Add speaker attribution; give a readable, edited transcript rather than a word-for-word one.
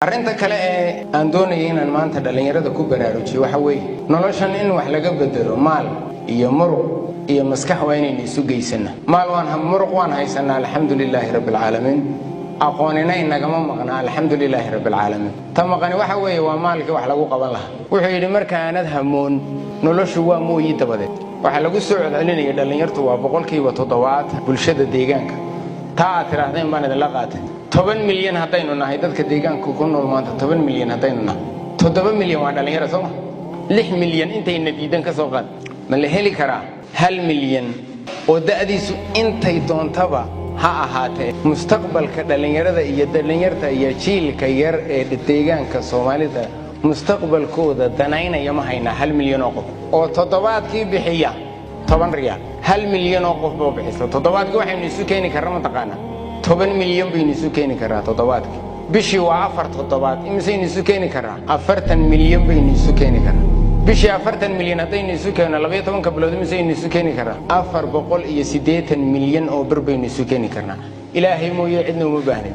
Speaker 1: Arrinta kale ee aan doonaya inaan maanta dhallinyarada ku baraarujiyo waxa weeye, noloshan in wax laga bedelo, maal iyo muruq iyo maskax waa inaynu isu geysanna. Maal waan, muruq waan haysanaa, alxamdu lilaahi rabbi alcaalamiin. Aqoonina inagama maqna, alxamdu lilaahi rabbi alcaalamiin. Ta maqani waxa weeye waa maalkii wax lagu qaban lahaa. Wuxuu yidhi, markaanad hamoon noloshu waa mooyi dabadeed. Waxaa lagu soo celcelinaya dhallinyartu waa 70% bulshada deegaanka. Taa aad tidhaahdeen baan idinla qaatay. 10 milyan haddaynu nahay dadka deegaanka ku nool maanta, 10 milyan haddaynu nahay, 7 milyan waa dhallinyaro, soo ma? 6 milyan intayna diidan ka soo qaad. Ma la heli karaa 1 milyan oo da'diisu intay doontaba ha ahaatee mustaqbalka dhallinyarada iyo dhallinyarta iyo jiilka yar ee deegaanka Soomaalida mustaqbalkooda danaynaya? Ma haynaa 1 milyan oo qof oo toddobaadkii bixiya 10 riyaal? 1 milyan oo qof boo bixisa toddobaadkii, waxaynu isu keeni karna, mataqaanaa, 10 milyan baynu isu keeni karraa toddobaadkii. Bishii waa 4 toddobaad, imisaynu isu keeni karraa? 40 milyan baynu isu keeni karraa bishii. 40 milyan haddaynu isu keenno, 12-ka bilood imisaynu isu keeni karraa? 480 milyan oo bir baynu isu keeni karnaa. Ilaahay mooye cidna uma baahnin.